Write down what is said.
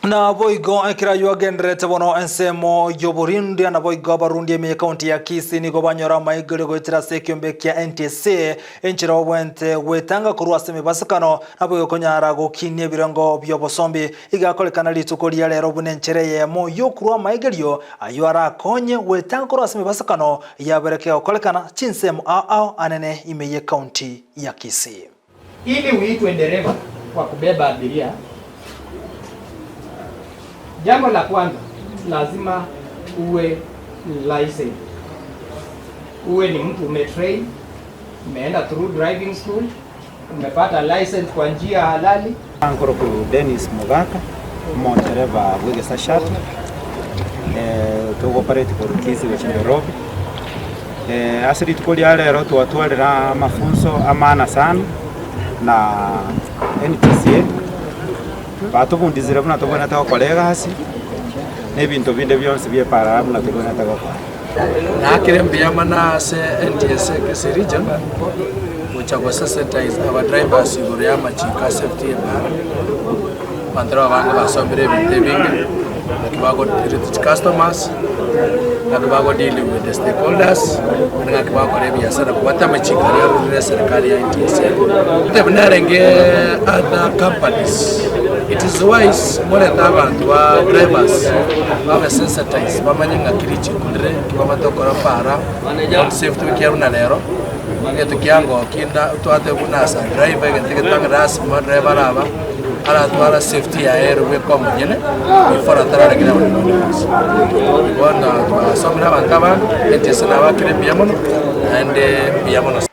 Naboigo ekero ayio agendererete bono ensemo y'oborindia, naboigo abarundi ime y'ekaunti ya Kisii nigo banyora amaigerio goetera ase ekiombe kia NTSA, enchera obwente gwetanga korwa ase emebasukano, naboigo konyara gokinia ebirengo bi'obosombi. Igakorekana rituko ria rero buna enchera eyemo y'okorua amaigerio ayio arakonye gwetanga korwa ase emebasukano yabere kegokorekana chinsemo ao ao anene ime y'ekaunti ya Kisii. Ili uitwe dereva wa kubeba abiria, jambo la kwanza lazima uwe licensed, uwe ni mtu umetrain, umeenda through driving school, umepata license kwa njia halali. Nkoroku Dennis Mogaka, omontereba bw'egesa shuttle, togopareti korwa Kisii gochia Nairobi. Ase rituko ria rero twatwarire amafunso amaana sana na NTSA, batobundisire buna tobwenerete gokora egasi, na ebinto binde bionsi bia eparara buna tobwenerete gokora. Naakire mbuya mono ase NTSA Kisii Region gocha go sensitize aba drivers igoro ya amachiko a safety ye ebara. Abanto nabo abange basomire ebinto ebinge, naki bago treat chicustomers, naki bago deal with the stakeholders, naende ng'aki bagokora ebiasara kobwatia amachiko aria arurire eserikari ya NTSA. Ntebe narenge other companies, it is wise morete abanto ba drivers babe sensitized bamanye ng'aki richiko rire, nki babwate gokora para, road safety ekiagera buna rero, egento kiangokia nda twateba buna as a driver egento egetang'ani lasima driver araba. aratwara safety yaye ere bweka omonyene before atararekera abanto bande bonsi. Bono twasomire abanto abange, NTSA nabakire mbuya mono, naende mbuya mono sana.